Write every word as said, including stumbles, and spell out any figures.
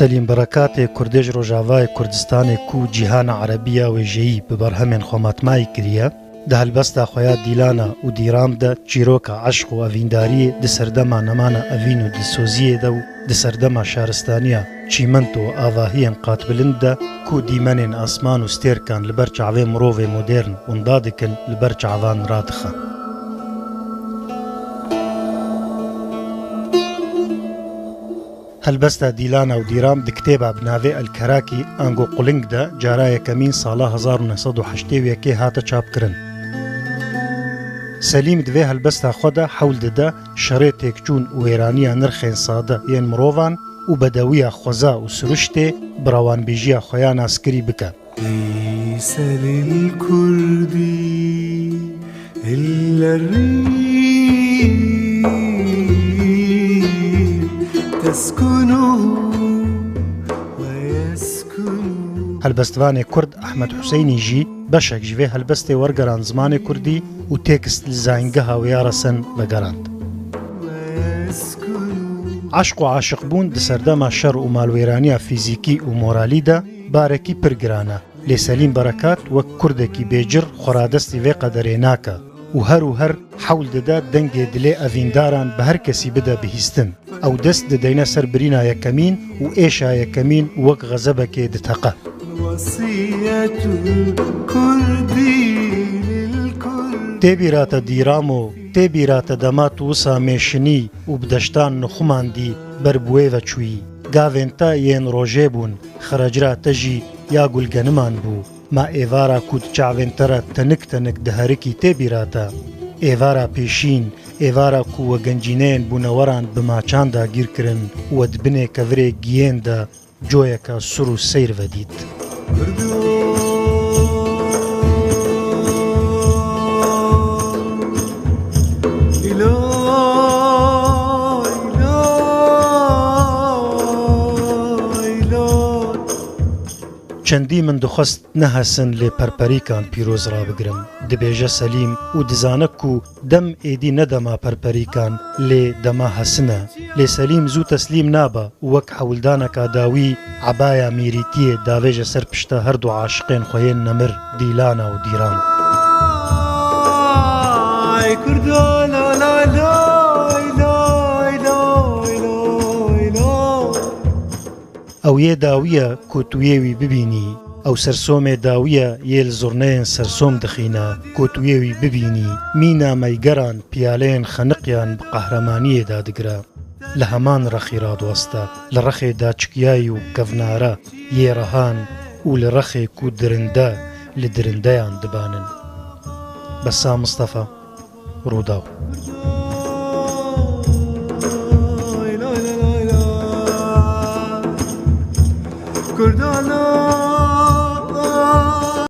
Selîm Berekatê Kurdê ji Rojavayê Kurdistanê ku cîhana erebî ya wêjeyî bi berhemên xwe matmayî kiriye, di helbesta xwe ya Dîlana û Dîram de çîroka eşq û evîndariyê di serdema nemana evîn û dilsoziyê de û di serdema şaristaniya çîmento û avahiyên qatbilind de ku dîmenên asman û stêrkan li ber çavê mirovê modern winda dikin, li ber çavan radixe. Helbesta Dîlana û Dîram di kitêba bi navê El Kerakî ango Quling de cara yekemîn sala hezar û neh sed û heştê û yekê hate çapkirin. Selîm di vê helbesta xwe de hewl dide şerê têkçûn û wêraniya nirxên sade yên mirovan û bedewiya xweza û siruştê bi rewanbêjiya xwe ya naskirî bike. ليس للكرد إلا الريح تسكنه ويسكن. Helbestvanê Kurd Ehmed Huseynî jî beşek ji vê helbestê wergerand zimanê Kurdî û têkist li zayîngeha wê ya resen vegerand. Eşq û aşiqbûn di serdema şer û malwêraniya fîzîkî û moralî de barekî pir giran e. Lê Selîm Berekat wek Kurdekî bêcir xwe radestî vê qederê nake û her û her hewl dide dengê dilê evîndaran bi her kesî bide bihîstin. Ew dest dideyne ser birîna yekemîn û êşa yekemîn wek xezebekê diteqe. وصية الكرد للكرد. Tê bîra te Dîramo, tê bîra te dema tu wisa mêşinî û bi deştan nixumandî ber bi wê ve çûyî. Gavên te yên rojê bûn, xeracira te jî ya gulgeniman bû. Ma êvara ku di çavên te re tenik tenik diherikî tê bîra te? Êvara pêşîn, êvara ku we gencîneyên bûneweran bi maçan dagîr kirin û we di binê kevirê giyên de coyeka sur û seyr vedît. Çendî min dixwest ne hesin lê perperîkan pîroz rabigirim, dibêje Selîm û dizane ku dem êdî ne dema perperîkan, lê dema hesin e. Lê Selîm zû teslîm nabe û wek hewldaneka dawî ebaya mîrîtiyê davêje ser pişta her du aşiqên xwe yên nemir Dîlana û Dîran. Ay Kurdo, lo, lo, lo, lo, lo, lo, lo. Ew yê dawî ye ku tu yê wî bibînî. Ew sersomê dawî ye yê li zurneyên sersom dixîne ku tu yê wî bibînî. Mîna meygeran piyaleyên xeniqiyan bi qehremaniyê dadigire. Li heman rexî radiweste, li rexê daçikiyayî û kevnare yê rehan û li rexê ku dirinde li dirindeyan dibanin. Bessam Mistefa, Rûdaw.